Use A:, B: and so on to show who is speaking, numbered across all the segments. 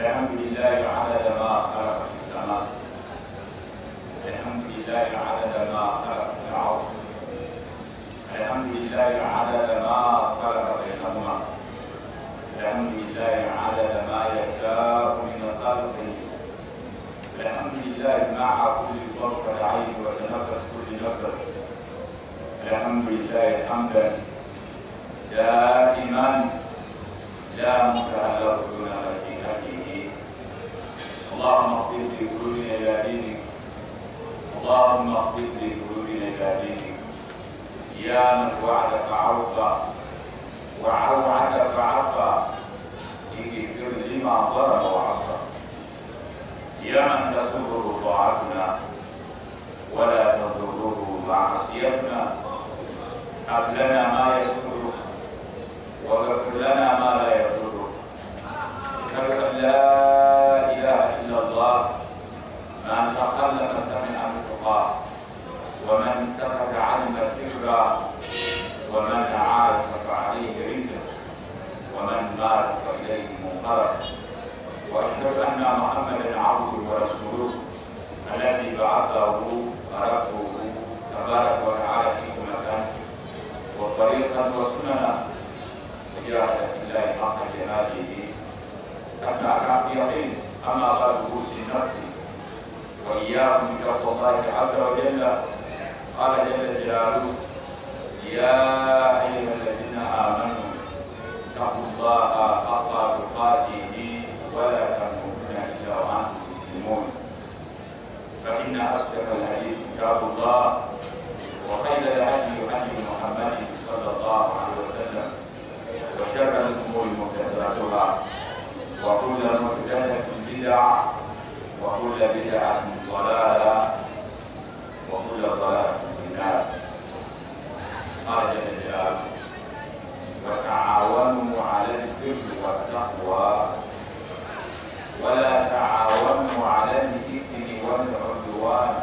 A: الحمد لله عدد ما خلق في السماء، الحمد لله عدد ما خلق في الأرض، الحمد لله عدد ما خلق بينهما، الحمد لله عدد ما يشاء من خلقه، الحمد لله مع كل طرفة عين وتنفس كل نفس، الحمد لله حمدا دائما لا منتهى له دون مشيئته. اللهم اغفر لقلوبنا الى دينك، اللهم اغفر لقلوبنا الى دينك، يا من وعد فعوفى وعوعد فعفى، اغفر لما ظلم وعصى، يا من تسره طاعتنا ولا تضره معصيتنا، هب لنا ما يسرك واغفر لنا ما لا يضرك. أشهد أن لا إله إلا الله، من تكلم سمع نطقا، ومن سكت علم سرا، ومن عاش فعليه رزق، ومن مات فإليه منقلب. وأشهد أن محمدا عبده ورسوله الذي بعثه ربه تبارك وتعالى حكمة وطريقا وسننا، وجاهد في الله حق جهاده حتى أتاه اليقين. أما بعد، أوصي نفسي وإياكم بتقوى الله عز وجل. قال جل جلاله: يا أيها الذين آمنوا اتقوا الله حق تقاته ولا تموتن إلا وأنتم مسلمون. فإن أصدق الحديث كتاب الله، وخير الهدي هدي محمد صلى الله عليه وسلم، وشر الأمور محدثاتها، وكل محدثة بدعة، وكل بدعة ضلالة، وكل ضلالة في النار. قال جل جلاله: وتعاونوا على البر والتقوى ولا تعاونوا على الإثم والعدوان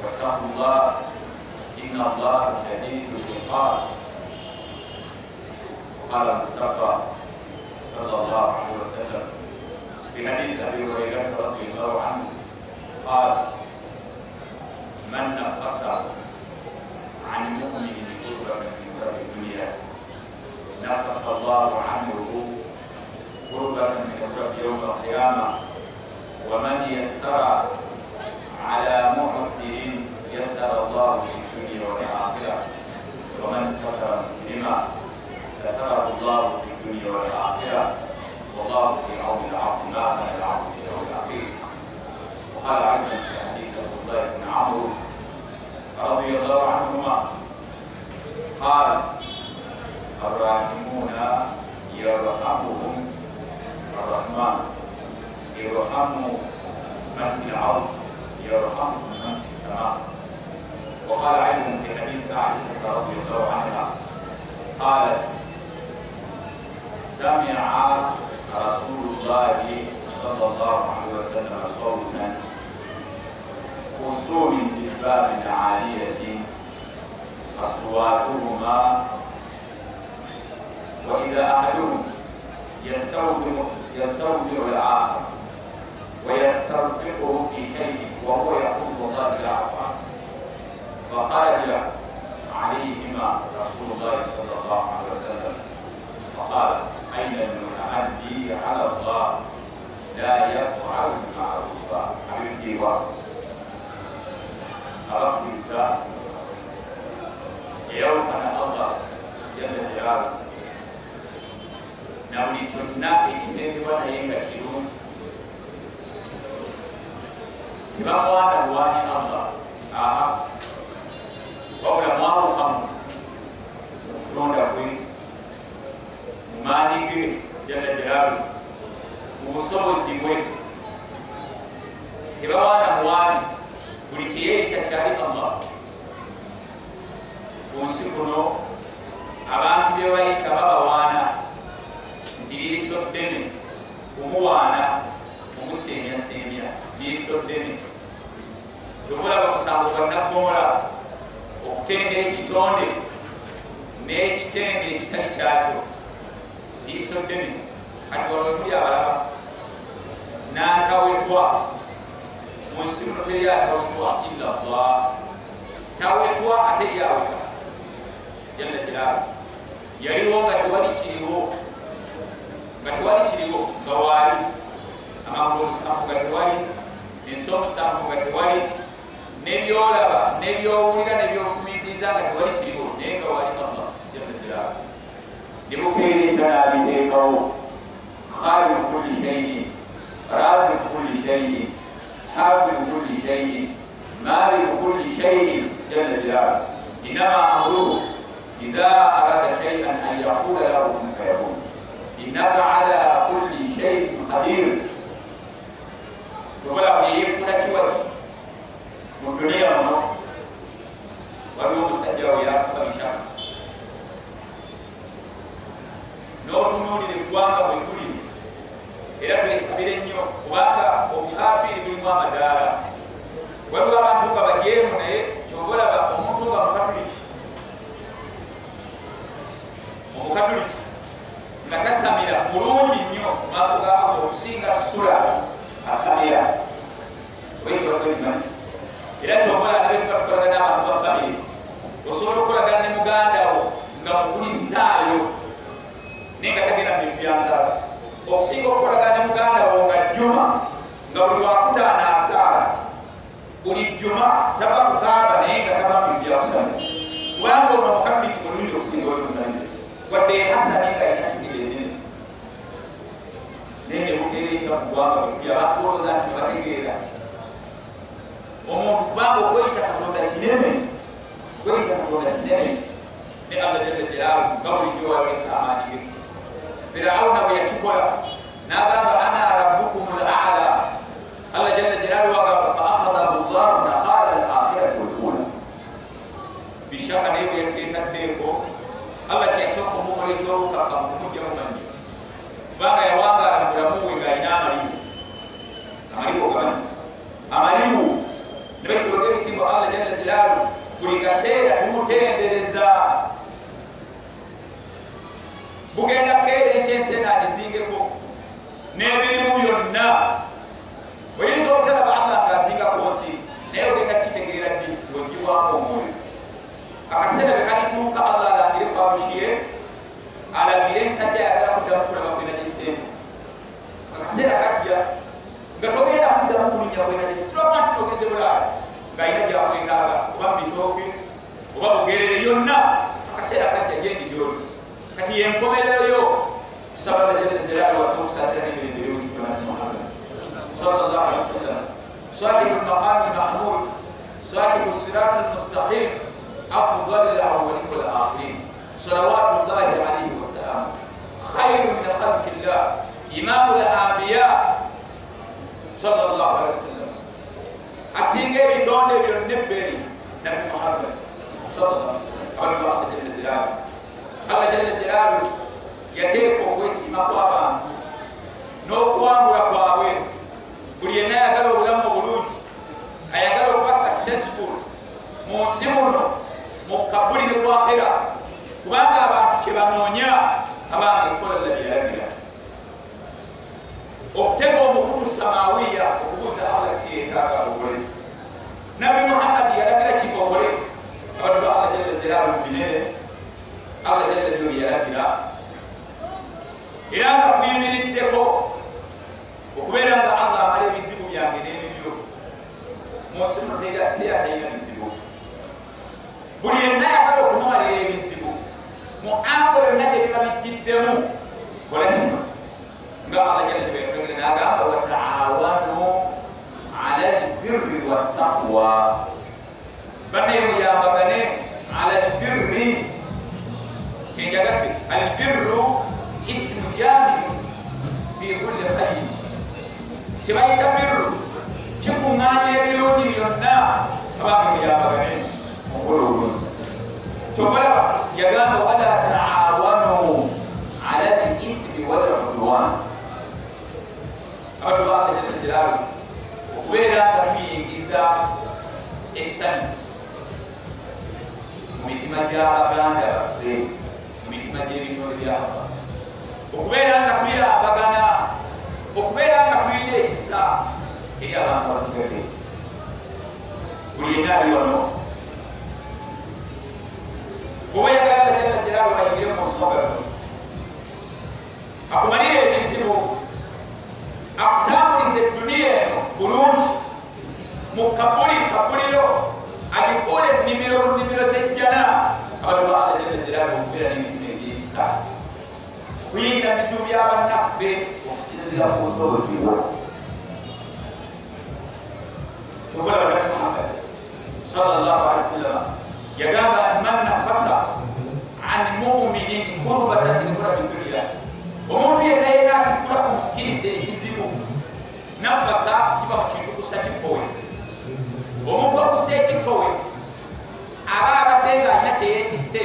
A: واتقوا الله إن الله شديد العقاب. وقال المصطفى صلى الله عليه وسلم في حديث أبي هريرة رضي الله عنه قال: من نفس عن مؤمن كربة من كرب الدنيا نفس الله عنه كربة من كرب يوم القيامة، ومن يسر على معسر يسر الله في الدنيا والآخرة، ومن ستر مسلما ستره الله في الدنيا والآخرة، والله في عون العبد ما كان العبد في عون أخيه. وقال أيضا في حديث عبد الله بن عمرو رضي الله عنهما قال: الراحمون يرحمهم الرحمن، ارحموا من في الأرض يرحمكم من في السماء. وقال أيضا في حديث عائشة رضي الله عنها قالت: سمع رسول الله صلى الله عليه وسلم صوتا خصوم بالباب العالية أصواتهما، وإذا أحدهم يستودع الآخر ويسترفقه في شيء وهو يقول والله لا أفعل، فخرج عليهما رسول الله صلى الله عليه وسلم فقال: أين المتعدي على الله لا يفعل معروفا. حبيبتي abakkiriza eyawukana Allah jalla jalaalu na buli kyonna ekiteekebwa naye nga kirungi, tebamwana buwanyi Allah, aha, wabula mwawukamu okutonda kwe, mu maanyi ge jalla jalaalu, mu busobozi bwe. Tebawaana muwaani, buli kyeyeeyita kyali Allah. Ku nsi kuno abantu bye bayita babawaana nti liiso ddene, kumuwaana kumuseemyaseemya liiso ddene. Kyobulaba musango gwa naggomola okutenda ekitonde n'ekitende ekitali kyakyo, liiso ddene. Kati wano wemuli abalaba Nantawetwa mu nsi muno teri atawetwa illa Allah. Tawetwa ate yaweta jalla jalaalu. Yaliwo nga tewali kiriwo, nga tewali kiriwo nga waali amagulu omusanvu nga tewali, ensi omusanvu nga tewali, nebyolaba nebyowulira nebyofumiitiriza nga tewali kiriwo, naye nga wali Allah jalla jalaalu. Ne bukeera ekya n'abiteekawo. Khaliqu kulli shay'in, raziqu kulli shay'in, hafizu kulli shay'in, maliku kulli shay'in jalla jalaalu. Innama amruhu idha arada shay'an an yaqula lahu kun fayakun. Innaka ala kulli shay'in qadir. Tobola buli yeefuula kiwaki mu duniya muno. Waliwo omusajja we yakuba bishaka n'otunuulira eggwanga bwe tuli, era twesabire nnyo kubanga obukafiiri bulimu amadaala. Waliwo abantu nga bajeemu, naye kyova olaba omuntu nga mukatuliki, omukatuliki nga tasamira mulungi nnyo mu maaso ga Allah okusinga sula asamira. Oikibakimanyi era kyova olaba ne betuba tukolagana abantu ba famire, osobola okukolagana ne muganda wo nga mukristaayo naye nga tagenda mu bintu byansaasi, okusinga okukolagana ne muganda wo nga Juma, nga buli lwakutaano asaala, buli Juma tava ku Kaaba, naye nga tava mu bintu byakusabira, kubanga ono omukatuliki mulungi okusinga oli musamize, wadde Hasani nga alina sigiri enene. Naye ne bukeera ekya mu ggwanga bwe tuli, abantu bolowooza nti tebategeera omuntu, kubanga okweyita Katonda kinene, okweyita Katonda kinene. Ne Allah jalla jalaalu nga bulijjo wayolesa amaanyi ge. Firawuna bwe yakikola n'agamba ana rabbukum l a'la, Allah jalla jalaalu agamba fa akhadahu llahu naqala al akhirati wal ula bishaka. Naye bwe yakyetaddeeko, Allah kyeyasooka omukola ekyobukakkamu kumugjamu manyi, kubanga yawangaala mu bulamu bwe ng'alina amalibu. Amalibu ogamanyi? Amalibu ne bakitologa ebitiibwa. Allah jalla jalaalu buli kaseera tumutendereza. Bugenda keera ekyensi eno agizingeko n'ebirimu byonna. Oyinza obutalaba Allah ng'azinga ku nsi, naye ogenda kukitegeera ddi? Ng'ogibwako omwoyo. Akaseera bwe kalituuka Allah alangire kwabushiye, alagire ntakyayagala kuddamu kulaba kwena gyesente. Akaseera kajja nga togenda kuddamu kulinnya kwena gyesente, lwakuba nti togeze Bulaaya ng'alina gyakwetaaga, oba mu bitooke oba Bugerere yonna. Akaseera kajja gyendi gyoli kati yenkomerero yo. Tusaba Allah jalla jalaalu wase okusaasira n'emirembe eri omukitibwa Nabbi Muhammad sallallahu alaihi wasallam, sahibu lmaqami lmahmud, sahibu sirati lmustaqim, afdali lawalin wal akhirin, salawatullahi alaihi wasalam, khairu min khalqi llah, imamu l anbiya sallallahu alaihi wasallam, asinga ebitonde byonna ebberi Nabbi Muhammad sallallahu alaihi wasallam. Abantu ba Allah jalla jalaalu, Allah jalla jalaalu yateeka okwesiima kw'abantu n'okuwangula kwabwe. Buli yenna ayagala obulamu obulungi, ayagala okuba successful mu nsi muno, mu kabuli ne ku akhira, kubanga abantu kye banoonya, abange, kukola Allah byeyalagira, okutega omukutu samawiya okubuuza Allah kiyetaaga okole, Nabbi Muhammadi yalagira ki okole. Abantu ba Allah jalla jalaalu, binene Allah jalla jalaalu byeyalagira, era nga kuyimiriddeko okubeera nga Allah amala ebizibu byange n'ebibyo mu nsi muno. Teri atalina bizibu. Buli yenna ayagala okumumalira ebizibu mu ango yonna gye biba bijjiddemu, kola kino nga Allah jalla jalaalu n'agamba wataawanu ala lbirri wattaqwa. Bannaye, muyambagane ala lbirri. Kyenjagadde, albirru ismu jamiu fi kulli khayri. Kyebayita birru kikuŋŋaanya ebirungi byonna. Abange, muyambagane mukola obulungi. Kyobalaba yagamba wala taawanu ala lithmi waludwan. Abantu ba Allah jalla jalaalu, okubeera nga tuyingiza essanyu mu mitima gy'abaganda baffe, mu mitima gy'ebitonde bya Allah, okubeera nga tuyambagana, okubeera nga tulina ekisa. Buli yenna ali wano bw'oba oyagala Allah jalla jalaaluhu ayingire mu nsonga zino, akumalire ebizibu, akutambulize edduniya eno bulungi, mu kabuli kabuliyo agifuule ennimiro mu nnimiro z'ejjana. Abantu ba Allah jalla jalaaluhu okubeera n'emitima egy'ekisa, okuyingira mu bizibu bya bannaffe okusinziira ku busobozi bwo. Kyova olaba Nabbi Muhammad sallallahu alaihi wasallam yagamba nti man nafasa an muminin kurbatan min kurabi dunia, omuntu yenna yenna atikkula ku mukkiriza ekizibu. Nafasa kiva mu kintu kussa kikkowe. Omuntu okussa ekikkowe aba abadde nga alina kyeyeetisse,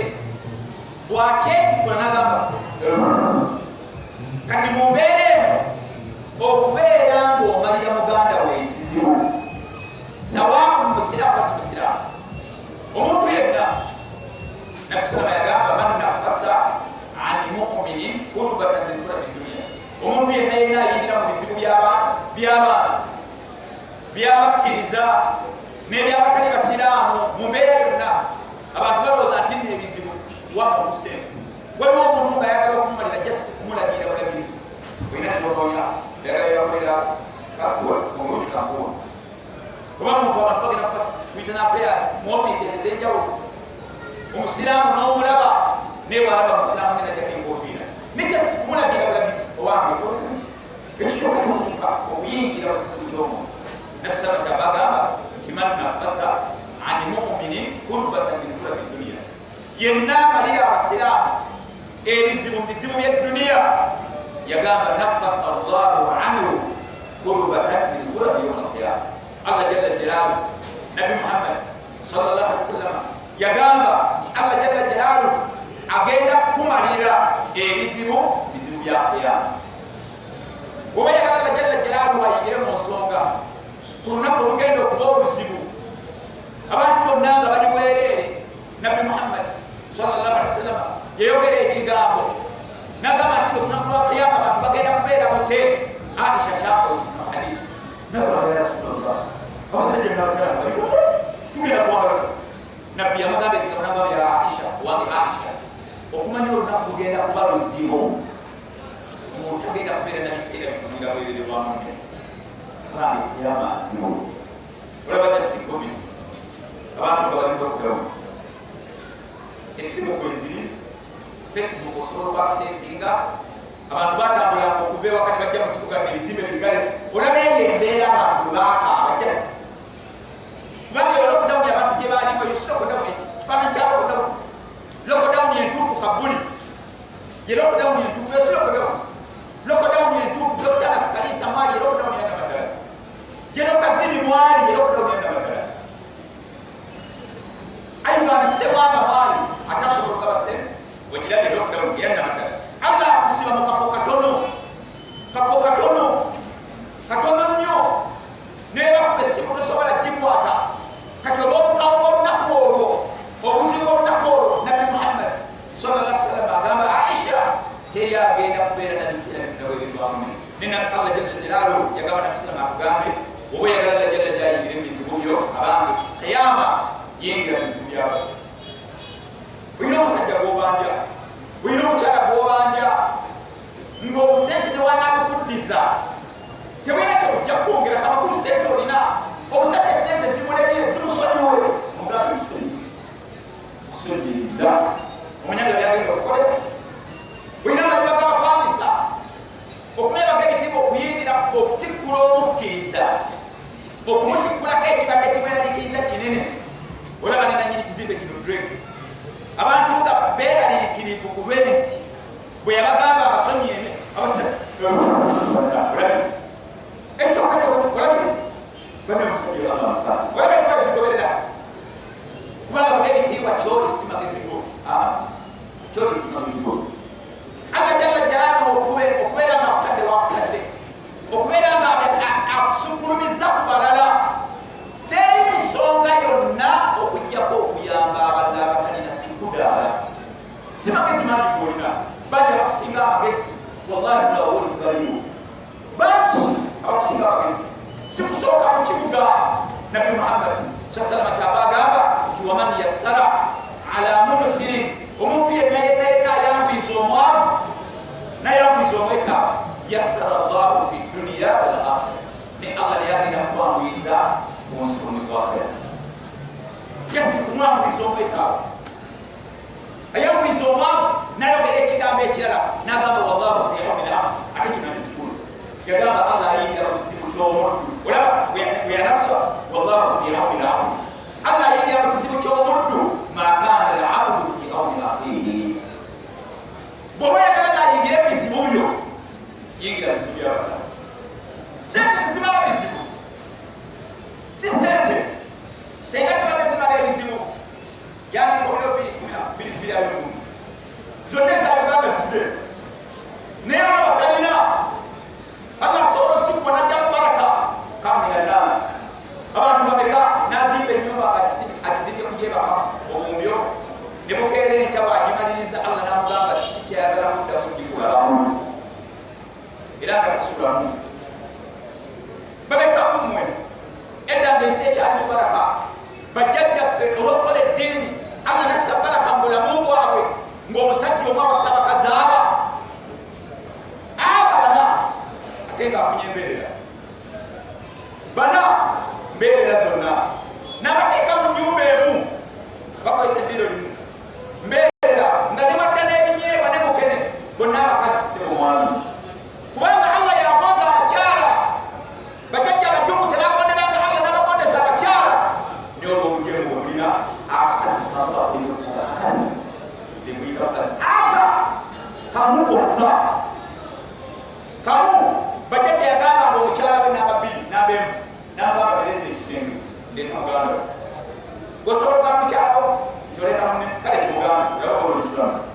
A: bwakyetikkula nagamba. Kati mu mbeera eno, okubeera ng'omalira muganda we ekizibu, sawaaku musiraamu basi musiraamu, omuntu yenna, Nabisalama yagamba man nafasa an muminin kurbatan min kurabi dunia, omuntu yenna yenna ayingira mu bizibu by'abantu, byabakkiriza n'ebyabatali basiraamu, mu mbeera yonna. Abantu balowooza nti nno ebizibu wamukusenfu. Waliwo omuntu ng'ayagala okumumalira, just kumulagira bulagirizi. Olina kyononya, oyagala ebakolera passport omulungi kankuwa, oba muntu abantu bagenda ku internal affairs mu ofiisi ez'enjawulo, omusiraamu n'omulaba naye bwalaba musiraamu ngenda jako enkofiira, ne just kumulagira bulagizi, owange ekyo kyokka kyokutuka okuyingira mu kizibu ky'omuntu. Nabisaba kyabagamba nti man nafasa an muminin kurbatan min kurabi dunia, yenna amalira abasiraamu ebizibu mu bizibu by'edduniya, yagamba nafasa llahu anhu kurbatan min kurabi yauma alqiyama. Allah jalla jalaalu, Nabbi Muhammad sallallahu alaihi wasallam yagamba nti Allah jalla jalaalu agenda kukumalira ebizibu bizibu bya qiyama. Oba yagala Allah jalla jalaalu ayingire mu nsonga ku lunaku olugenda okuba oluzibu, abantu bonna nga bali bwereere, Nabbi Muhammad sallallahu alaihi wasallam yayogera ekigambo nagamba nti olunaku lwa qiyama abantu bagenda kubeera bute. Aisha kyakola nagamba, ya Rasulallah, abasajja nabakyala bali bute, tugenda kuwangala? Nabbi yamugamba ekigambo nagamba, ya Aisha, wange Aisha, okumanya olunaku lugenda kuba luzibu, omuntu tagenda kubeera na biseera bikumira bwerere bwa munne. Bambi, kiyama nzibu. Olaba just COVID, abantu nga bali lockdown, essimu kweziri, Facebook osobola okwakisesinga, abantu batambulanga okuva ewaka ne bajja mu kibuga, ebizimbe biggale. Olaba eyo embeera abantu bwe bakaaba, just kubanga eyo lockdown abantu gye baalimu, eyo si lockdown. Kifaananyi kya lockdown, lockdown entuufu kabuli ye lockdown entuufu, eyo si lockdown. Lockdown entuufu Dr. Nasikalisa mwali, ye lockdown yanamaddala. General Kazini mwali, ye lockdown yanamaddala. Ivan Ssemwanga mwali, akyasobola okugaba sente wegirabye, lockdown yanamaddala. Allah akusiba mu kafo katono, kafo katono katono nnyo, nebakuba essimu tosobola gikwata. Kati olw'obukawo bw'olunaku olwo, obuzibu bw'olunaku olwo, Nabbi Muhammad sallallahu alaihi wasallam agamba Aisha, teri agenda kubeera na biseera binaweererwamu. Nena Allah jalla jalaaluhu yagamba Nabbi sallam akugambe, oba oyagala Allah jalla gyayingire mu bizibu byo, abange kiyama, yingira mu bizibu byabo. Olina omusajja gw'obanja, olina omukyala gw'obanja, ng'obusente newanabukuddiza tebulina kyebujja kwongera kamakulu. Sente olina, omusajja sente zimulemye, zimusonyiwe, mugambe kusonyiridda, omanya bya byagenda okukolera. Olina amanyuma g'abapangisa, okubeeraga ebitiibwa, okuyingira okutikkula omukkiriza, okumutikkulako ekibadde kimweraliikiriza kinene. Olaba nenanyini kizimbe kino Drake, abantu nga beeraliikirivu ku rent, bwe yabagamba abasonyieme ekyokka kyokka zigoberera, kubanga baga ebitiibwa kyoli si magezi go, kyoli si magezi go. Allah jalla jalaaluhu okubeera nga akutadde wakutadde, okubeera nga akusukulumiza ku balala, teri nsonga yonna okugjako okuyamba abalala abatalina, si kudaala, si magezi mangi golina. Bangi abakusinga amagezi, wallahi, ngawolitaliwo bangi abakusinga amagezi, si kusooka mu kibuga. Nabbi Muhammad Sasalama kyava agamba nti waman yassara ala muhsinin, omuntu yenna yenna yenna ayanguyiza omwavu nayanguyiza omwetaavu, yassara llahu fi duniya wal akhira, ne Allah neyagenda kukwanguyiza munsi kunikwakira. Just kumwanguyiza omwetaavu, ayanguyiza omwavu. Nayogera ekigambo ekirala nagamba wallahu fi auni labd, ate kino kikulu. Yagamba Allah ayingira mu kizibu ky'omuddu. Olaba bweyanassa wallahu fi auni labd, Allah ayingira mu kizibu ky'omuddu ma kana labdu fi auni akhihi. Bw'oba oyagala naayingira ebizibu byo, yingira bizibu byabala. Sente tezimala bizibu, si sente. Senga zibadde zimala ebizibu, yandikoleyo 2022 zonna eza Uganda size. Naye olaba talina, Allah asobola okikuwa najjamu baraka. Kamina nasi, abantu bameka nazimba enyumba agizimbye kugyebaka obumbyo, ne bukeera enkya bwagimaliriza, Allah namugamba sikyayagala kuddamu gikulamu, era nga tasulamu. Babeka kummwe edda nga ensi ekyali mu baraka, bajjajjaffe olw'okukola eddiini Allah nassa baraka mu bulamu bwabwe, ng'omusajja omu awasa abakazi aba bana, ate ng'afunye embeerera bana, mbeerera zonna n'abateeka mu nnyumba emu, bakozesa eddiiro limu, mbeerera nga ne badda n'ebinyeebwa ne mukene bonna abakazi. Si omwami, kubanga Allah yagonza abakyala. Bajjajja abajungu tebagonderanga Allah n'abagondeza abakyala, naye olw'obujemu obulina akakazi kamu, akakazi nze nguyita bakazi, aka kamu kokka kamu. Bajjajja yagambanga omukyala we namba bbiri, namba emu, nagamba tereza ekisenge, ndeeta muganda. Gosobola ogamba mukyalawo nti oleeta munne? Kale kimugamba,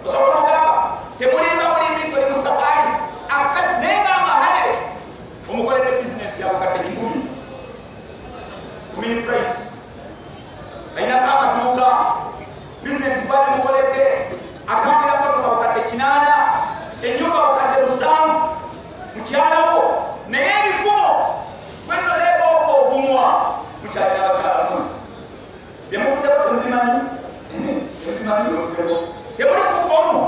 A: osobola omugamba temulimba mulimbi nti oli mu safaari. Akakazi naye nga amahale omukoledde bizinesi ya bukadde 100 ku mini price, alinako amaduuka, bizinesi gwali mukoledde, atambulira motoka bukadde 800, enyumba bukadde 700, mukyalawo. Naye ebifumo bwenoleeba okwo ogumwa mukyalina abakyala mu byemuvuddeko temubimanyi, temubimanyi, temuli kubomu,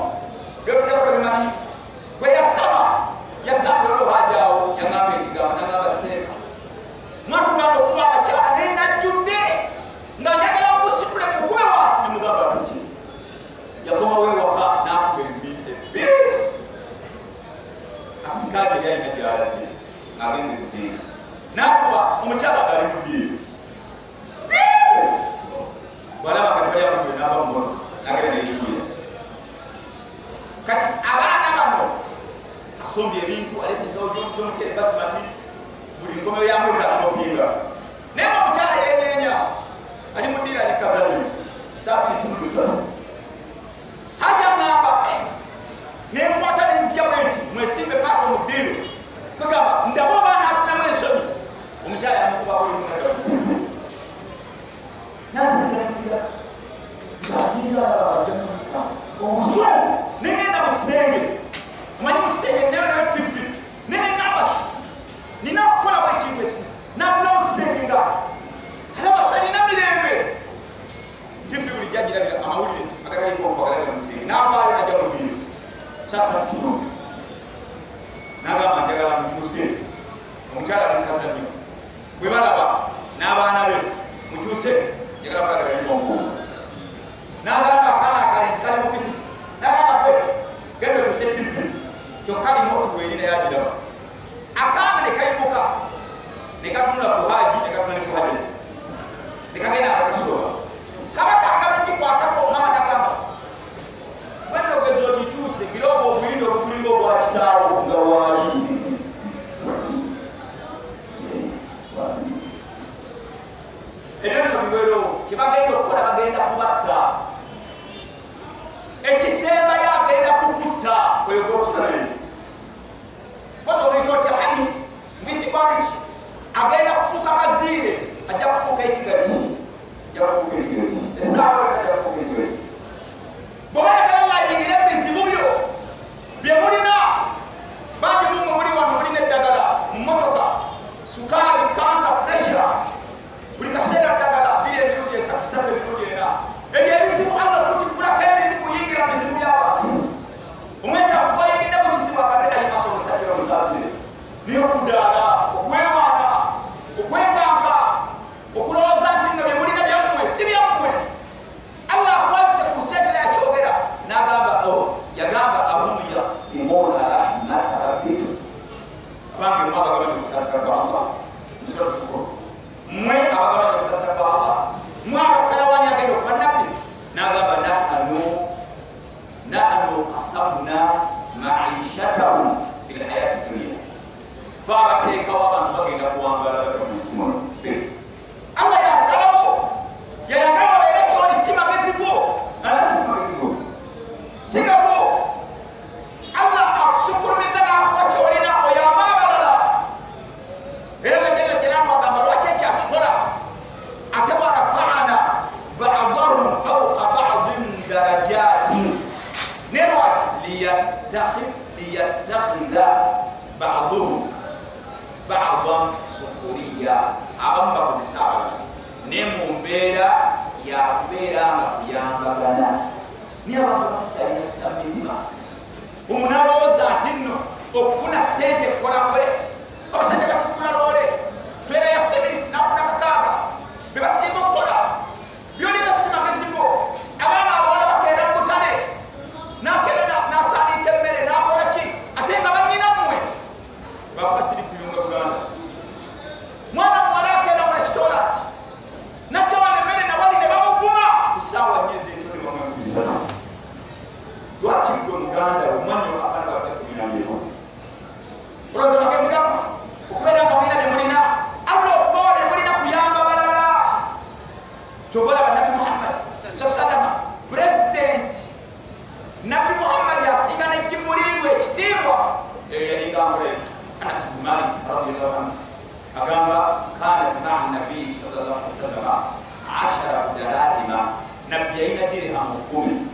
A: byemuvuddeko temubimanyi. Bwe yasaba yasaba olwo hajawo yaŋamba ekigambo, nagamba, "Seeka, mwatugamba okuba abakyala, naye najjudde nga njagala musitule mukube wansi." Nemugamba tuki? Yakomawo ewaka n'akuba embi ebbiri, asikaali yali alina gyalaze ng'agenze kuziika, n'akuba omukyala ngali mudiiro. Bwalaba nga tebali akubye, n'ava mu motoka n'agenda neyifuya. Kati abaana bano asombye ebintu, alese ensawo z'omuceere basimati, buli nkomeo ya mwezi ashoppinga, naye nga omukyala yenyenya ali mu ddiiro, ali kazanyo saabiri kimulusatu. Haja ŋŋamba nenkwata nenzija bwe nti mwesimbe paaso mu ddiiro, kwegamba ndabe oba anaafunamu ensonyi. Omukyala yamukubako nazigalamira ng'alinga alaba abajja obusungu. Nengenda mu kisenge, omanyi mu kisenge neyo TV, nenengamba nina okukolawo ekintu ekino. Natula mu kisenge nga alaba talina mirembe. TV buli jagirabira amawulire agataliko agalabira mu kisenge. Navaayo najja mu ddiiro sasa kino, nagamba njagala mukyuse. Omukyala ali mukazannyo bwe balaba n'abaana be, mukyuse, njagala kulabira limongo. N'agamba akaana akalenzi kali mu P6, n'agamba gwe genda okyuse TV, kyokka remote weeri naye agiraba. Akaana ne kayimuka ne katunula ku haji, ne katunula ne ku haji, ne kagenda nga kasooba kaba kaagala gikwatako. Mama nagamba wenogeza ogikyuse girooba obuyinda obukulinga obwa kitaawo nga waali. Ebyo nno biwero kyebagenda okukola, bagenda kubatta. Nahnu qasamna maishatahum fi lhayati dunia, fe abateekawo abantu bagenda kuwangala batya mu nsi. Allah yasalawo, yayagala obeere kyoli, si magezi go, si magezi go, si gago. Allah akusukulumiza n'akuwa kyolina oyambe abalala. Era Allah jalla jalaaluhu agamba lwaki ekyakikola ate warafa'ana ba'dahum fawqa ba'din darajati, ne lwaki liyattakhidha ba'duhum ba'dan sukhuriya, abamu bakozesa abalala, ne mu mbeera yakubeera nga kuyambagana. Naye abantu bakyalina kisa mu mitima. Omunalowooza nti nno okufuna sente kukola kwe abasajja batikula loole twera ya seminti nafuna kakaaga be basinga okukola byolina si magezi go. Abaana abawala bakeera mu butale, nakeera nasaaniika emmere, nakola ki, ate nga banyina mmwe lwakuba siri kuyunga Buganda. Mwana muwala akeera mu restaurant najja wano emmere nawali ne bamuvuma ku ssaawa nnya ez'ekiro ne bamwekubiriza. Lwaki gwe muganda we mwanyo abaana baffe 12 olowooza magezi gammwe okubeera nga mulina bye mulina? Allah okubawa bye mulina kuyamba balala. Kyova olaba Nabbi Muhammad salama, president Nabbi Muhammad asinga ne Jibuliiru ekitiibwa, eyo yalinga amuleeta. Anas bin Malik radiyallahu anhu agamba, kanat maa nabiyi sallallahu alaihi wasallam asharatu darahima, Nabbi yalina dirhamu 10,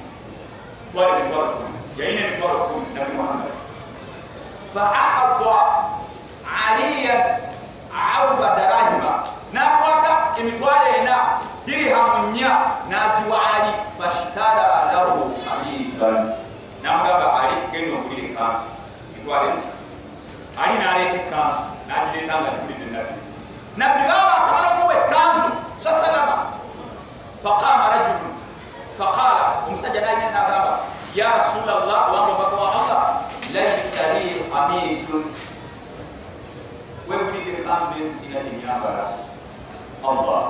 A: twala emitwalo 10, yalina emitwalo 10 Nabbi Muhammad. Faata Aliyan aruba darahima, nakwata emitwalo 4, dirihamu 4, naziwa Ali. Fashtara lahu qamisan, namugamba, Ali, genda ogulire ekanzu, mitwalo eki. Ali naleeta ekanzu, nagireeta nga gigulidde Nabbi. Nabbi baba akamala omuwa ekanzu sasalama, faqama rajulun faqala, omusajja nalina nagamba, ya Rasulallah, wange omubaka wa Allah, laisa li qamisun, wegulidde ekanzu nensina gyenyambala. Allah,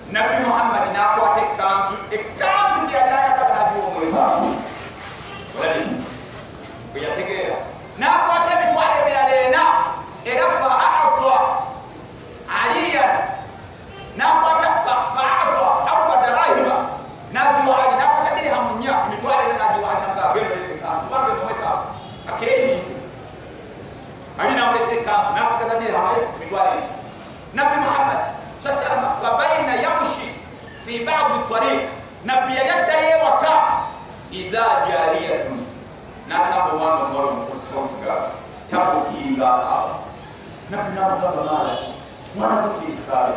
A: Nabbi Muhammadi nakwata ekanzu, ekanzu gyeyali ayagala, nagiwa omwetaavu. Olabi bwe yategeera, nakwata emitwalo emirala ena era faata Aliyan, nakwata faata aruba darahima, naziwa Ali, nakwata dirihamu 4, emitwalo 4, nagiwa Ali, namugamba, genda olete ekanzu kubanga omwetaavu akeeyize. Ali namuleetera ekanzu, nasigaza dirhamu ezi emitwalo 4. Nabbi Muhammad sasalama, fabaina yamushi fi badi tariq, Nabbi yali addayo ewaka, idha jariyatun, nasanga omwana omuwala omukozi tabukinga akaaba. Nabbi namugamba, maala mwana kukyekikaabe?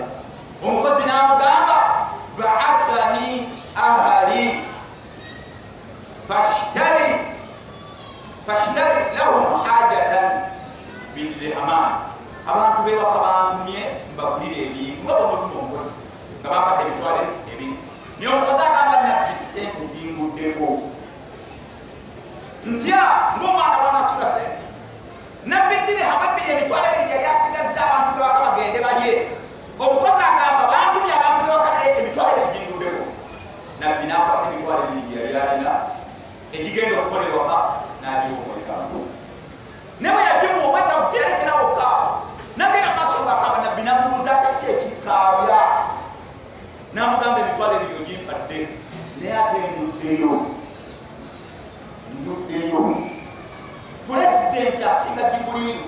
A: Omukozi namugamba, baathani ahali fashtari lahum hajatan bidirhaman, abantu bewaka bantumye mbagulire ebintu nga bonotuma omukozi nga bampadde emitwalo 2. Naye omukozi agamba Nabbi, sente zinguddeko ntya ngaomwana bwanasula sente? Nabbi dirihamu 2, emitwalo 2 yali asigazza abantu bewaka bagende balye. Omukozi agamba, bantumye abantu bewaka naye emitwalo 2 ginguddeko. Nabbi nakwata emitwalo 2 gye yali alina egigenda okukola ewaka, n'agiwa omwetaavu. Ne bwe yagimuwa omwetaavu teyarekerawo kaaba, nagenda maaso ngaakaaba. Nabbi namubuuza, ate ki ekikaabya? Namugamba, emitwalo 2 ogimpadde, naye ate nduddeyo, nduddeyo. Pulezidenti asinga Jibuliiru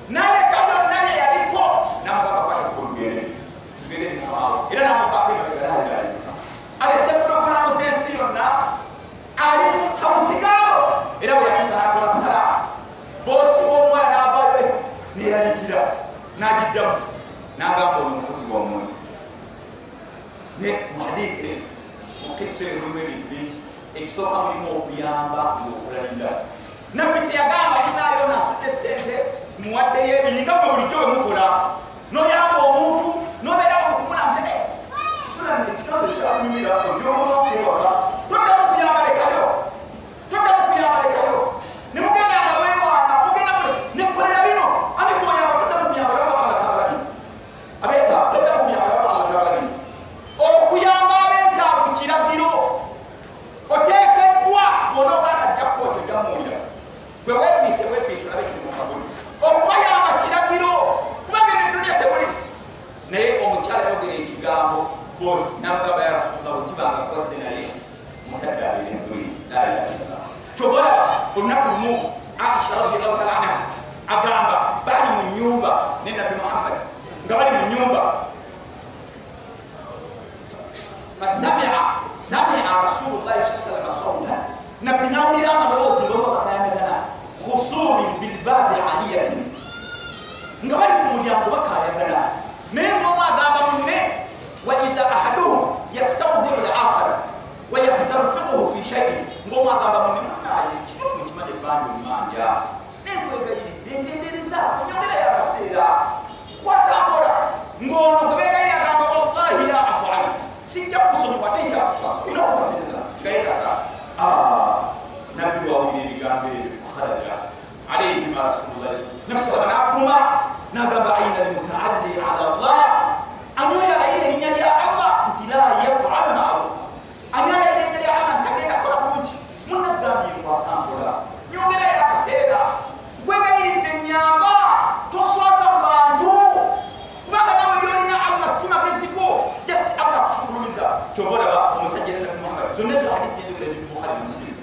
A: naleka byonna bye yaliko, namugamba, kwata tugende, tugende mukamawo. Era namuvaako emabega, alese pulogulaamu z'ensi yonna, ali mu hawusigaabo. Era bwe yatuuka n'atola salaamu, boosi w'omuwala n'avaayo neeraliikira, n'agiddamu n'agamba, ono omukozi wammwe. Ne muhadithi, mukisa eyo mulimu ebintu bingi. Ekisooka, mulimu okuyamba ng'okulalira. Nabbi teyagamba, munaayo nasudde sente, muwaddeyo ebiri, nga mwe bulijjo bwe mukola, noyamba omuntu nobeerawo mukumulamuze, sula ekigambo ekyakunyumira ogyomunaokewaka, toddamu kuyamba, lekayo, toddamu kuyamba, lekayo. Nemugenda nga weewaana, mugenda nekolera bino ani gwoyamba, toddamu kuyamba, laba Allah tabalabye abeetaavu, toddamu kuyamba, laba Allah tabalabye. Okuyamba abeetaavu kiragiro, oteekeddwa bw'onoogaana ajja kukwokya. Olunaku lumu Aisha radiallahu taala anha agamba bali mu nyumba ne Nabbi Muhammad, nga bali mu nyumba, fasamia samia Rasulullahi saa salama sauta, Nabbi nawulira amaloboozi nga oliwo bakayamagana, khusumin bilbabi aliyatin, nga bali ku mulyango bakayagana, naye ngaomu agamba munne, wa idha ahaduhum yastaudiu lakhar wa yastarfiquhu fi shaiin, ngaomu agamba munne, munaye kituufu nkimanya ebbanja omumanja, nenkwegayiridde nkenderezaako nyongerayo akaseera kwatambola. Ng'ono gwe beegayira agamba, wallahi la afal, sijja kukusonyiwa ate nkyakuswaza, olina okubasereza nga yetaaga. Nabbi wawulira ebigambo ebyo, fakharaja alaihima rasulullah, Nabbi salama n'afuluma n'agamba, aina almutaalli ala llah, ani oyo alayira erinnya lya Allah nti la yafalu marufa, ani alayira erinnya lya Allah nti tagenda kukola bulungi? Munnagambye nkwatambola nyongerayo akaseera, nkwegayiridde nyamba, toswaza mu bantu, kubanga nawe byolina Allah si magezi go, just Allah akusukulumiza. Kyova olaba omusajja era Nabbi Muhammad, zonna ezo hadithi enjogera eri Bukhari ne Muslim.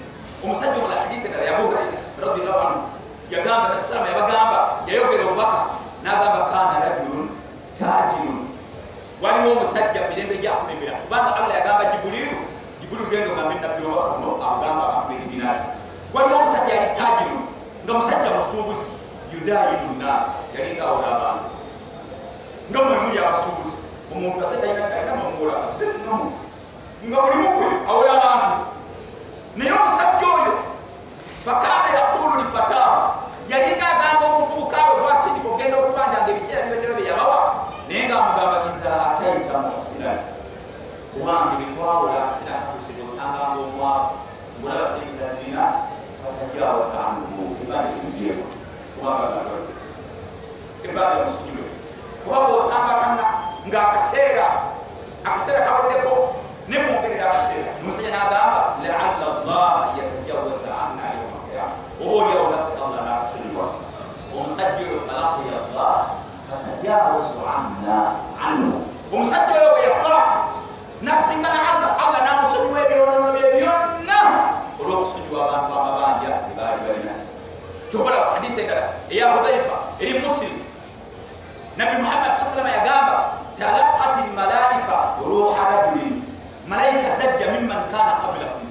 A: Omusajja omulala, hadithi endala ya Abu Huraira radiallahu anhu, yagamba Nabbi salama yabagamba, yayogera obubaka n'agamba, kana rajulun tajirun, waliwo omusajja mu mirembe gyakulembera, kubanga Allah yagamba Jibuliru, Jibuliru genda ogambe nabbi obubaka buno, abugamba abantu b'ekibiina. Waliwo omusajja yali tajiru, nga musajja musuubuzi, yudayinu nnaasa, yalinga awola abantu, nga mwe muli abasuubuzi, omuntu ate talina kyalina mamuwola nga mulimu gwe awola abantu. Naye omusajja oyo, fakana yaqulu lifataahu, yalinga agamba omuvubuka we gwasindika okugenda okubanjanga ebiseera biweddeyo bye yabawa, naye ng'amugamba, idha ataita muhsinan, wange bitwawola akaseera akakusira osanganga omwavu ngolaba sente tazirina, fatajawaza anhu, ebanja limugyeko, kubanga galwadde, ebbanja musonyiwe, kuba bwosanga kanna ng'akaseera akaseera kaweddeko nemwongerera akaseera. Omusajja n'agamba, laalla llaha yatajawaza anna yauma qiyama, oba oliawo naffe Allah n'atusonyiwa. Omusajja oyo, falaqiya llah fatajawazu anna anhu, omusajja oyo bwe yafa nasinkana Allah, Allah n'amusonyiwa ebyonoono bye byonna olw'okusonyiwa abantu amabanja ge baali balina. Kyova laba hadithi endala eya Hudhaifa eri Muslim, Nabbi Muhammad saa salama yagamba, talaqat lmalaika ruha rajulin, malayika zajja, mimman kana qablakum,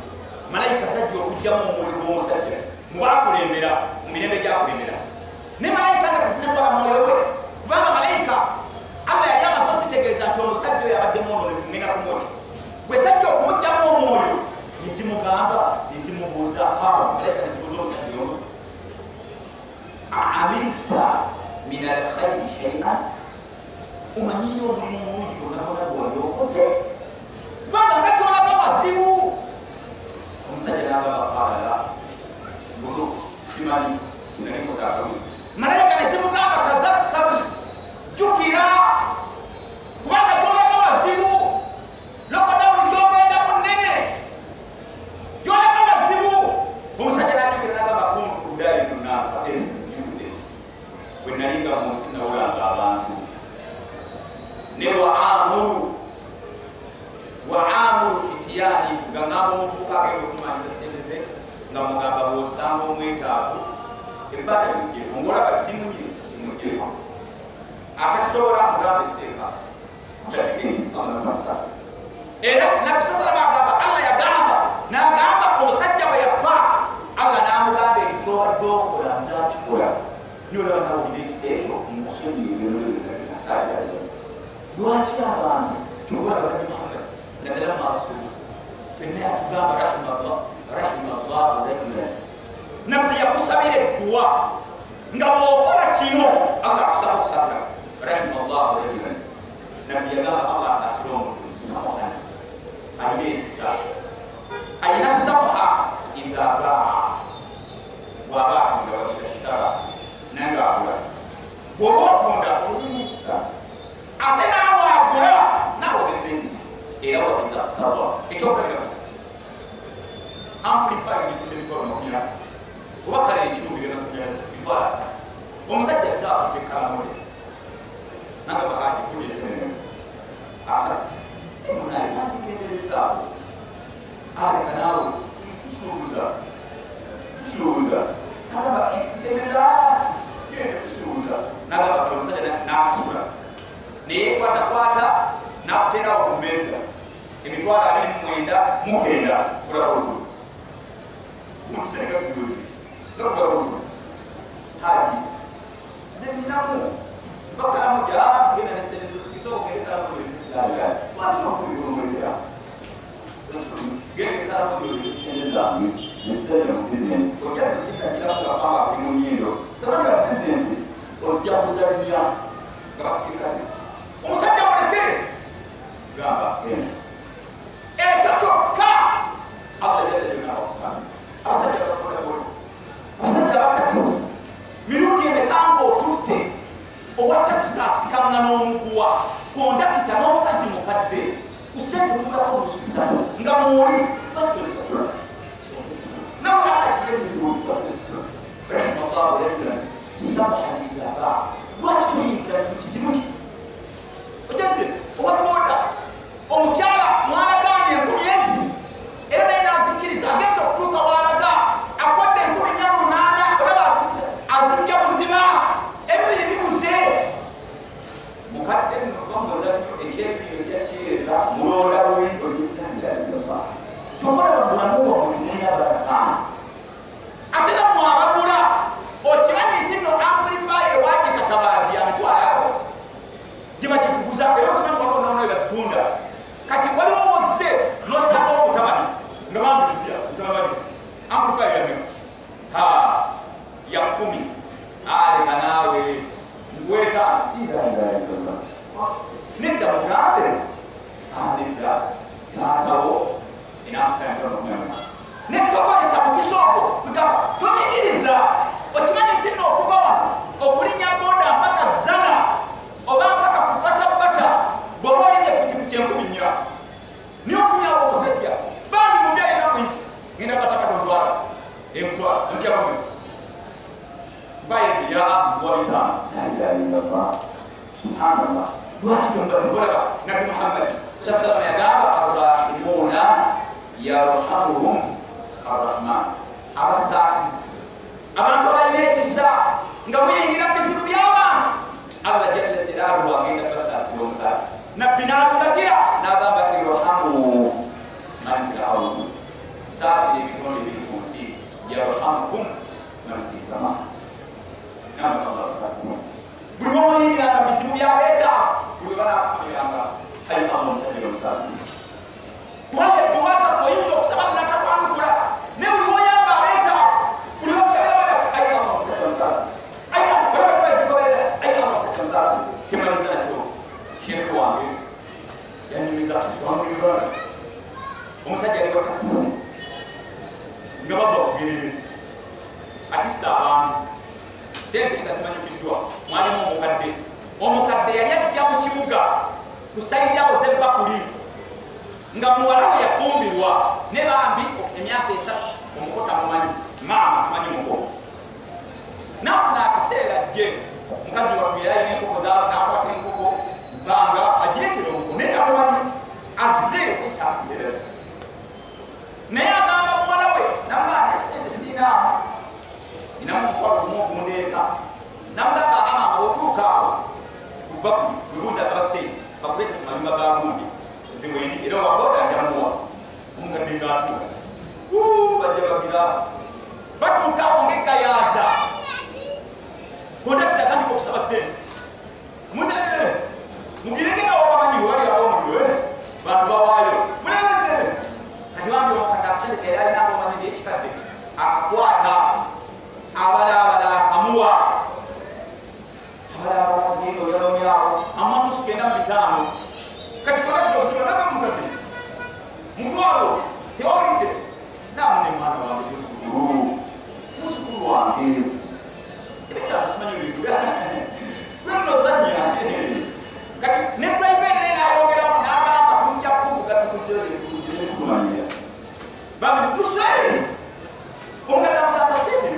A: malayika zajja okugjamu omwoyo gw'omusajja mubakulembera mu mirembe gyakulembera, ne malayika nga tezinatwala mwoyo gwe, kubanga malayika Allah yali amaze okitegeeza nti omusajja oyo abadde mwononefu, ngenda kumwokya. Bwe zajja okumugjamu omwoyo, nezimugamba, nezimubuuza, qala, malayika nezibuuza omusajja ono, aamilta min alkhairi shaian, omanyiyo omulimu omulungi gwonabona gwewali okoze, kubanga nga gyolaga wazibu. Omusajja n'agamba, qala la, mbutuufu simanyi kinalikoze akabi. Malayika nezimugamba, tadhakkar, jjukira, kubanga gyolaga wazibu, lockdown gyogenda munene, gyolaga wazibu. Omusajja n'ajjukira n'agamba, kuntu udayinu nasa, nzijukidde bwe nalinga mu nsi nawulanga abantu, ne waamuru fitiyani, nga ngamba omuvubuka agenda okumanyiza sente ze, nga mugamba bw'osanga omwetaavu ebbanja limugyeko, ngaolaba limunyiza limugyeko, atasobola mugamba eseeka. Era Nabbi sasalama agamba, Allah yagamba n'agamba omusajja bwe yafa, Allah n'amugamba, ekyo kyobadde okola nze akikola, nolaba nawulira ekisa ekyo, nkusonyiwe. Lwaki abantu kyobola Nabbi Muhammad, naddala mu abasuubuzi fenna, yatugamba, rahimallah rahimallahu rajulan, Nabbi yakusabira edduwa nga bw'okola kino Allah akusaba okusasira. Rahimallahu rajulan, Nabbi yagamba, Allah asasira omuntu samuhan, alina ekisa, alina samuha, idha baa, bw'aba atunda, wa idha shtara, naye ng'agula. Bw'oba otunda olina ekisa, ate naawe agula naawe olina ekisa. Era wa idha qada, ekyokulabirako, amplifier bitunda 240,000, oba kale ekyumi byamasanyalaze 300,000. Omusajja azze avudde Kalamole, nagamba, haji kulesenene asatu, munaye nandigenderezaako, aleka naawe tusuubuza tusuubuza. Sente nga tuzibuzi haji nze ninamu nva Karamoja, genda ne sente zoogere Karamoja, lwaki nokubirumulira genda Karamoja sente zange niziteeke mu bizinesi, ojja kukisanyira kugapanga kuli mu nyindo, totandika bizinesi ojja kuzannya nga basirikale. Omusajja muleke gamba ekyo kyokka Allah jalla jalaluhu. Abasajja bakola, abasajja batakisi mirundi emeka ng'otutte owa takisi asikanga n'omuguwa, kondakita n'omukazi mukadde ku sente tugulako nusu bisatu nga mwoli nawe rahimallahu rajulan samahan idha baa. Lwaki tuyingira mu kizibu ki ojazire owa boda omukyala mwalagaanye enkumi ezi era naye n'azikiriza, agenza okutuuka walaga akwadde 4800, olaba azijja buzima, ebibiri bibuze. Mukadde nno nnyo ekyebiri ojja kireeta mulonda bubi ojjakutandiraigafa kyokola bulamu bwamwe temulina baraka. Ate nammwe abagula okimanyi nti nno amplifier ewagi Katabaazi ya mitwalo ago gye bakikuguza, era okimanyi waliwo nono ebazitunda. Kati waliwo wozze nosanga omutabani nga bambulizia mutabani amplifier ya mmeka? Ha, ya 10. Aleka naawe nkweta nedda, mugambe nedda, taatawo netokozesa mukisa ogwo kugamba tonyigiriza. Okimanyi nti nno okuva wano okulinnya boda mpaka Zana oba mpaka kubatabata bw'oba olinnya pikipiki 4000, niye ofunyawo omusajja bambi mubyayina muyisi ngenda batakatondwala emutwala ntyabami mbaye ya wa 500.
B: La ilaha illallah, subhanallah.
A: Lwaki temubatuvulaga? Nabbi Muhammad sassalama yagamba, arrahimuna yarhamuhum arrahman, abasaasizi, abantu abalina ekisa nga muyingira mu bizibu by'abantu, Allah jalla jalaaluhu agenda basaasira omusaasi. Nabbi n'atulagira n'agamba, irhamu man fil ardi, saasira ebitonde ebiri ku nsi, yarhamukum man fi sama. Buli wamuyingiranga bizibu byabeetaafu, buli webanafumiranga ayi Allah omusajja omusaasi, kubanga edduwa zaffe oyinza okusaba natakwanukula, ne buli woyamba abeetaafu, buli ayi Allah omusajja omusaasi, ayi Allah omusajja omusaasi. Kimaliza nakyo, sheekhe wange yanyumiza ensonga Uganda, omusajja ali wa takisi nga bava kugerere atisse abantu sente nga zimanyikiddwa, mwalimu omukadde. Omukadde yali ajja mu kibuga ku side awo zebbakuli nga muwala we yafumbirwa ne bambi emyaka 3 omuko tamumanyi, maama tamanyi muko. Nafuna akaseera jje mukazi wattu yali alina enkoko nakwata enkoko mpanga agirekere omuko naye tamumanyi, azze okusa akaseera naye agamba muwala we namugamba sente siinaamu, ninamu omutwalo gumu ogundeeta. Namugamba, amaama bwotuuka awo kubakuli webuuza abasiteegi bakuleete ku mayumba ga gundi, nze wendi era waboda njamuwa. Omukadde ngaatuuka bajja bagira batuukawo ngaegayaaza, kondakita atandika okusaba sente, mugirenge nga wabamanyi webali awo omuliro bantu bawaayo mulengeze. Kati bambi omukadde akasente keyali alina abamanyi ekikadde akakwata abalaabala akamuwa abalaabala oyalomyawo amanusu 95. Kati kondakita okusaba naga mukadde mutwalo tewawulidde namune mwana wange muzukulu muzukulu wange ebikyalo simanyi ebintu gwenozanya. Kati ne driver naye nayongeramu n'agamba tujja kuvuga tukuzirekumanyira bambi tusere. Omukadde amugamba sente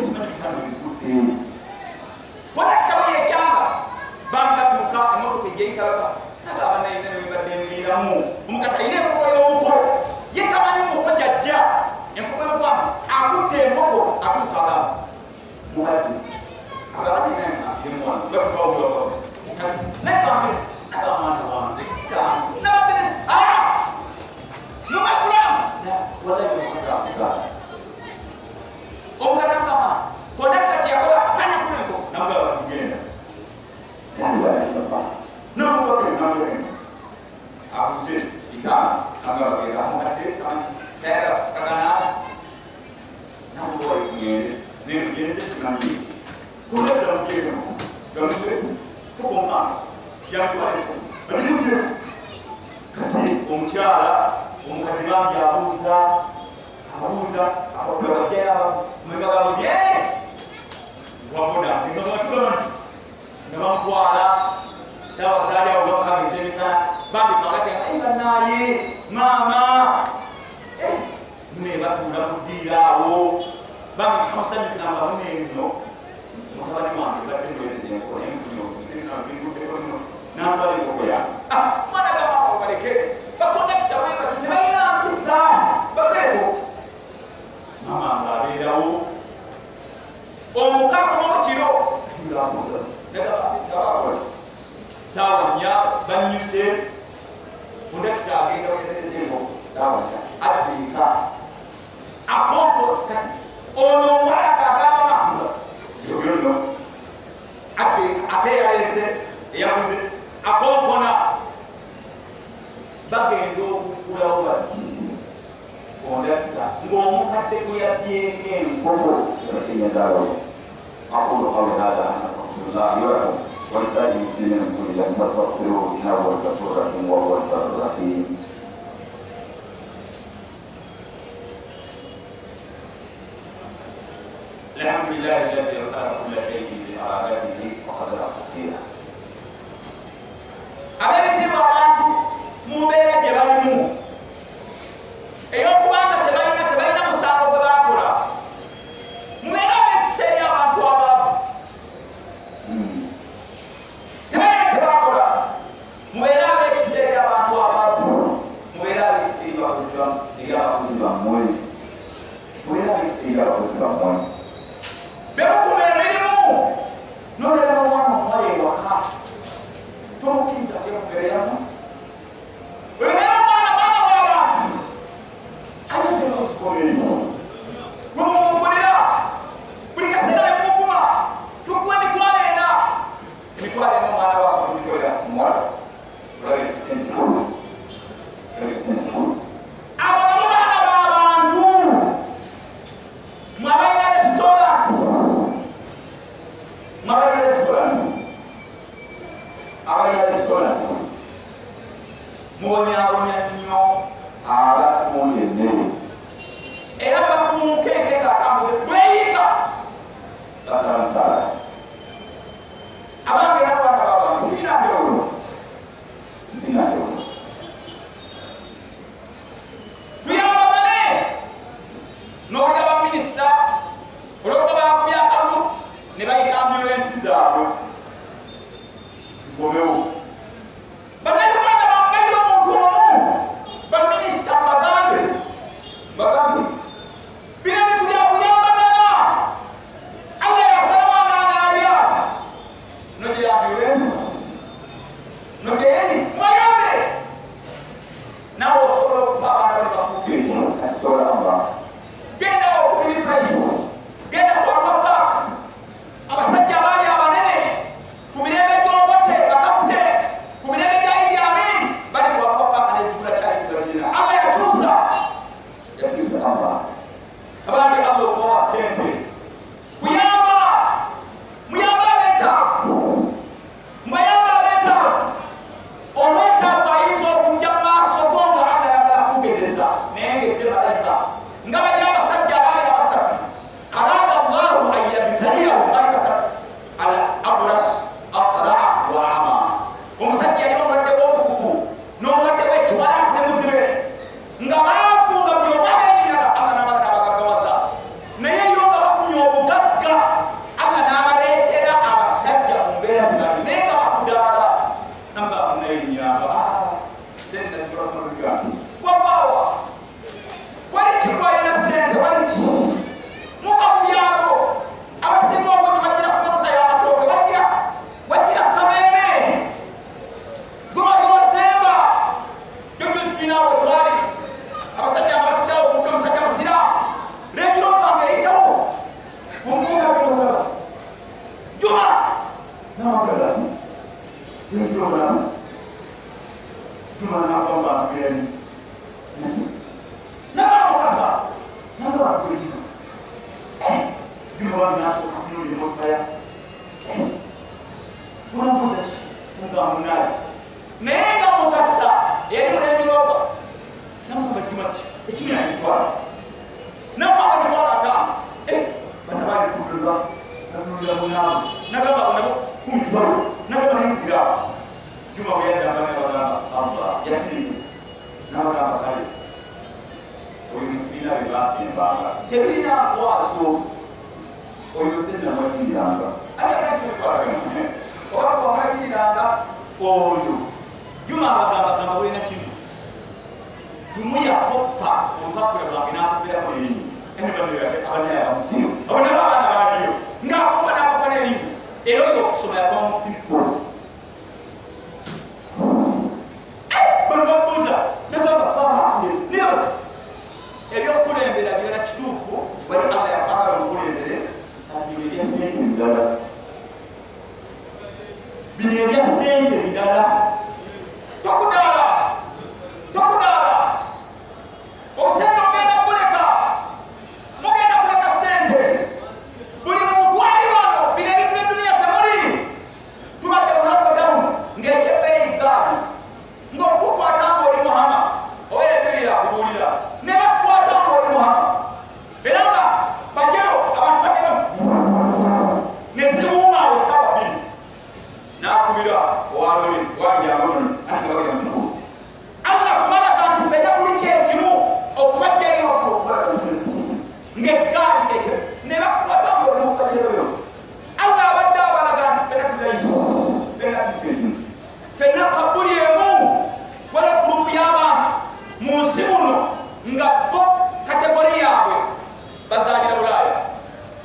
A: simanyi 500 bikudde kondakita bwe yekyanga bambi batuuka emotoka ejjeikalaka nagamba nayina newebadde nviiramu. Omukadde ayina enkoko y'omuko, ye tamanyi muko jajja enkoko y'omukwano, akutte enkoko atuuka agamba mukadde agamba kati naye bambi agamba mwana wange nabadde nomafulamu wallahi omukazi akuga Ngenze simanyi kuleta mugendo gamuse tukonkana yatwalesa kati omukyala omukadde bambi abuuza abuuza abakujjayabamwegabamubye wabona nga bamutwala sawa zaali awo bakagezemisana bambi kalake banaye maama mune batuula ku ddiiro awo bambi kamusanyukira nga munenno mutabani wange badde nantwala enkoko yange mwana gamaama baleke bakondakita bwebati tebalina mpisa baveeko maama nga abeerawo omukakomawo kiro ngabakola saawa nnya banyuse kondakita agenda wetereza enkoko saawa nnya adda eka akompo kati ono omuwala agagamba byonno adda eka ate yaleese eyakuze akonkona bagenda okukulawo bati kondakita ng'omukadde gwe yabyeko enkoko
B: Yasinyazaalawo. أقول قولي هذا أن أستغفر الله لي ولكم ولسائر المسلمين من كل ذنب فاستغفروه إنه هو الغفور الرحيم وهو البر الرحيم.
A: الحمد لله الذي خلق كل شيء بإرادته
B: وقدر تقديره.
A: Ab'ebitiibwa abantu mu mbeera gye balimu ey'okubanga tebalina tebalina musango gwe baakola mubeere ab'ekisa eri abantu abaavu tebalina kye baakola mubeere ab'ekisa eri abantu abaavu mubeere ab'ekisa eri bakozi eri abakozi
B: bammwe mubeere ab'ekisa eri abakozi bammwe
A: bemutuma emirimu nobeera n'omwana omuwala ewaka tomukkiriza kubeeramu oyo omwana mwana w'abantu ayinza emirimu gwemufunkulira buli kaseera nemuvuma tukuwa 400,000 400,000 omwana wakugikolera
B: omuwala olabye sente olabye sente
A: abo nabo baana b'abantu mwabalina restaurants mwabalina restaurants abalina restaurants mubonyabonya nnyo
B: abatunda emmere
A: era bakumunkenke ng'akambuze bweyiika
B: basala musaala
A: abange n'abaana b'abantu tulina njawulo
B: ntina njawulo
A: tuyambagane n'olira baminisita olwokuba bakubya akalulu ne bayita ambulensi zaabwe zikomewo bannayuganda bambalira omuntu omu baminisita bagambe bagambe bino ebintu byakuyambagana allah yasalamu anaalya nogira ambulensi nogeeni mwayambe naawe osobola okufa abaana bali bafuuka ekyo
B: kasitoola amba
A: genda okubiri price genda ku Arua Park abasajja abaali abanene ku mirembe gy'obote bakaputeni
C: Juma bambi nasooka kutunulira emotoka ya onamubuuza ki mugamba munaye naye nga mukasa eyali mulengiroga namugamba Juma ki ekimi nakitwala namugamba mitwalo 50 bana bali kudulwa natunulira munaabwe nagamba abo nabo 10 tubawe nagamba nenkubira Juma bwe yaddanga nabagamba Allah yasirinze nabagamba kale oyo mukibiina bye basembanga tebirina nkwaso oyo nze namwagiriranga oba kwamwagiriranga oyo Juma abagamba gamba bulina kino lumu yakoppa olupapula lwange n'akopperako erinnya abanyayabamusiru abo nabo abaana baaliyo ng'akoppa n'akoppa n'erinnya era oyo okusoma yakoma mu P4. Bano bamubuuza nagamba fabaakule naye ebyokukulembera birala kituufu wali Allah yakwagala omukulembere kati bino ebya sente birala bino ebya sente birala tokudaala tokudaala obusente ogenda kuleka mugenda kuleka sente buli muntu ali wano bino ebintu byeduniya temuli tubadde mu lockdown ng'ekyebbeeyi gaali ng'okukwata ng'oli muhama oba ediri yakubuulira ne bakukwata ng'oli muhama era nga bajero abantu batera ne ziwuuma awo essaawa 2 n'akubira owalole wabyamono ati nga bagenda mutuku Allah kubalaga nti ffenna tuli kyekimu okubajja eri waggulu okubalaga ng'eggaali kyekyo ne bakukwata ng'oli mukajero Allah abadde abalaga nti ffenna tuli layisi ffenna tuli kyekimu ffenna kabuli emu wala gurupu y'abantu mu nsi muno nga bo category yaabwe bazaalira Bulaaya,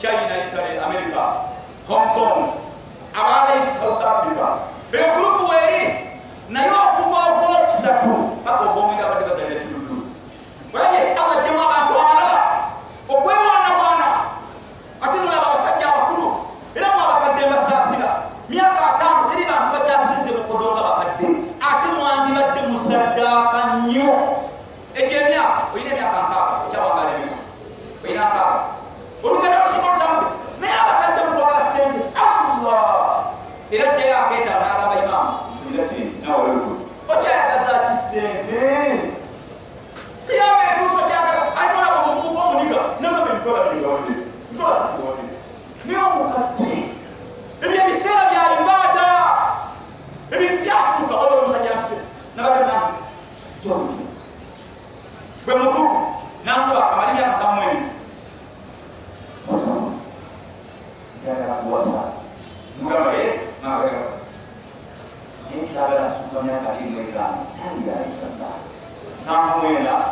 C: China, Italy, America, Hong Kong, abalayisi South Africa eyo gurupu weeri naye okuva ogwokusatu paka ogwomwenda abadde bazaalira Kiruddu olabye Allah jjemu abantu abalala okwewaanawaana ate nolaba abasajja abakulu era mu abakadde mbasaasira myaka 50 teri bantu bakyasinze bukodonga bakadde ate mwandibadde musaddaaka nnyo egyo emyaka olina emyaka 60 okyawangala emirimu olina 60 olugendo lusinga olutambule naye abakadde mutwagala sente Allah era jjayo akeetaano n'agamba imaamu okyayagaza ki sente kiyama etuuso kyagala alina olaba omuvubuka omuniga nagamba emitwalo 2 gawadde mitwalo 3 gawadde naye omukadde ebyo ebiseera bya ibaada ebintu byakyuka olwo omusajja mpise nabadde nanti bwe mutuku nankuba akamali myaka 72 njagala kuwasa mugamba ye nagamba naye saagala nsuka myaka 25 tandiraikamba 79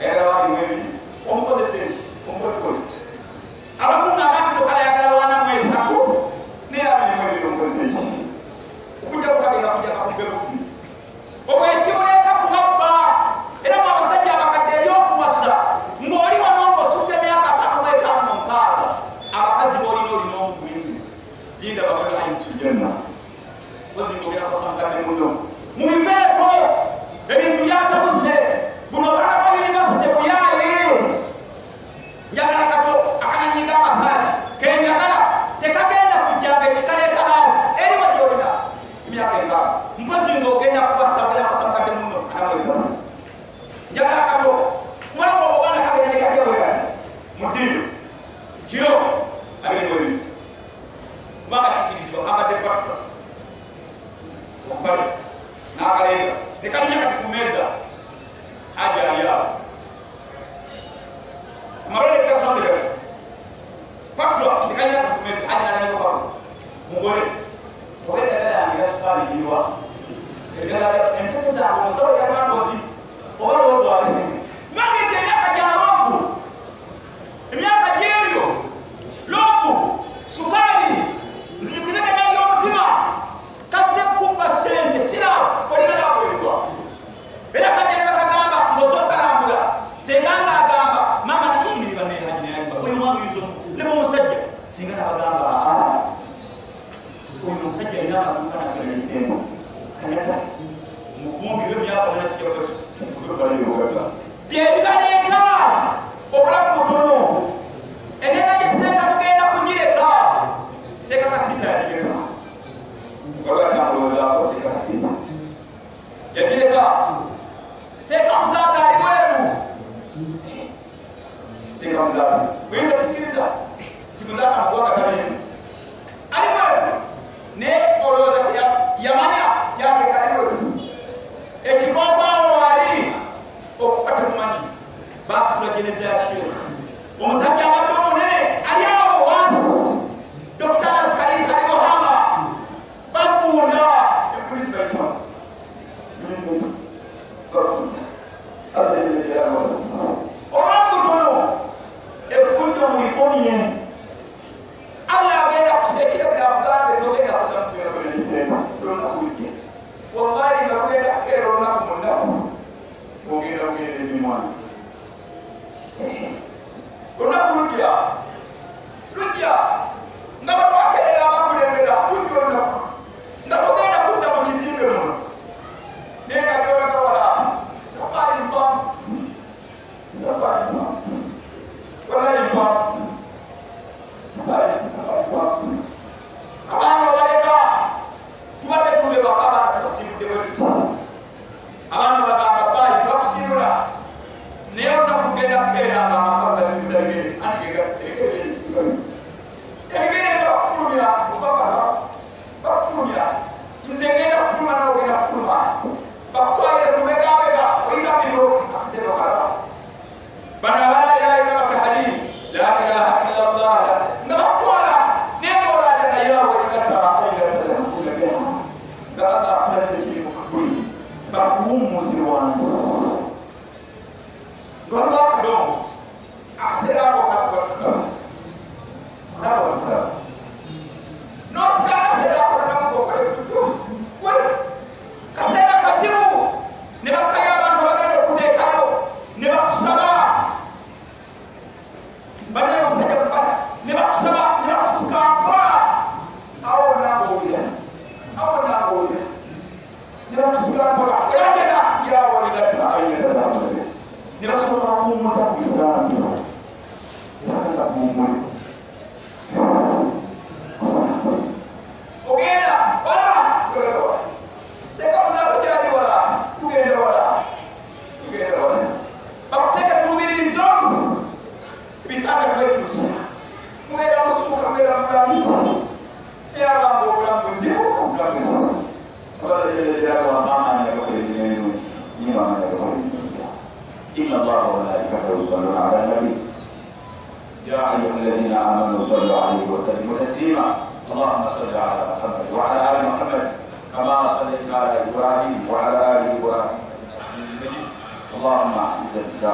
C: ayagala 22 omukozese omukolekole abakugamba nti mukala ayagala 43 naye 22 omukozese okujja kukagenda kujja kakubbe bubbi obwo ekimuleeta kubabba era mu abasajja abakadde ebyokuwasa ng'oli wano ng'osukka emyaka 55 60 abakazi b'olina olina omugumiikiriza linda bakole ozingogera kwasankadde muno mu biveeko ebintu byatabuse buno baana ba university buyaaye njagala kato akananyiga amasaagi kenjagala tekagenda kujjanga ekikaleeta laavu eriwa gyolina emyaka 60 mpozi ng'ogenda kubasa ogenda kuwasa mukadde muno anamwezi njagala kato kubanga obwana kagenda nekajja bwe kati mu ddiiro kiro 22 kubanga kikkirizibwa kambadde patula okupale n'akalenga ne kalinya kati ku mmeeza haja ali awo amalole gasanze gati patula ne kalinya kati ku mmeeza haja n'alanyako mugole oba eddagala yange ya sukaali liwa eddagala empeke zange omusawo yagamba oti oba lwolwale kubanga egyo emyaka gya loopu emyaka gyebyo loopu sukaali nzijukire eddagala ly'omutima kaze kubba sente siraafu olina nakwebwa era kajja ne bakagamba ng'ozokalambula senga ng'agamba maama nayimirira nehaji neyayimba oyo omwana oyinza ne omusajja senga nabagamba aa oyo omusajja alina amaduuka nageresembo kanyakasi mufumbirwe myaka ona kijja byebibaleeta obulamu butono. Gikomye Allah agenda kusekira kugambe togenda kudamu. Wallahi nga lugenda kukeera olunaku mu nnaku ogenda kugenda emimwana olunaku lujja lujja nga balwakeerera abakulembera lujja olunaku nga togenda kudda mu kizimbe muno naye nga gyolagawala safaari mpanvu, safaari mpanvu, wallahi mpanvu, safaari mpanvu. Abaana babaleka tubadde tuve baka abaana tubasiibudde bwe tuti abaana bagamba bayi bakusiibula naye olunaku lugenda kukeera nga amaka gasiibuza bigere anti ebigere nga bakufulumya okuva maka bakufulumya nze ngenda kufuluma nawe ogenda kufuluma bakutwalire ku bibegabega oyita bito akaseera kalaba bano abalaayi batahalili la ilaha illa Allah nga bakutwala naye ng'olaada naye awo nga Allah akulaze ekiri mu kabuli bakuwummuze wansi nga waliwo akadongo akaseera ako kakubatukaba olaba nosika akaseera ako nanamugokoefuwe kaseera kazibu ne bakkayo abantu abagenda okuteekayo ne bakusaba bannaye omusajja ne bakusaba ne bakusika mpola awo nangowulira awo nangowulira ne bakusika mpola olagenda yawolera ne basooka bakuwummuza ku bisambi nebagamba kuwummule ogenda wala seka munaku gyali wala tugenda wala tugenda wala bakuteeke ku lubirizi olwo ebitanda twekyusa mubeera musuuka mubeera mulamu era agamba obulamu buzibu obulamu buzibu.
B: إن الله وملائكته يصلون على النبي يا أيها الذين آمنوا صلوا عليه وسلموا تسليما. اللهم صل على محمد وعلى آل محمد كما صليت على إبراهيم وعلى آل إبراهيم إنك حميد مجيد. اللهم أعز الإسلام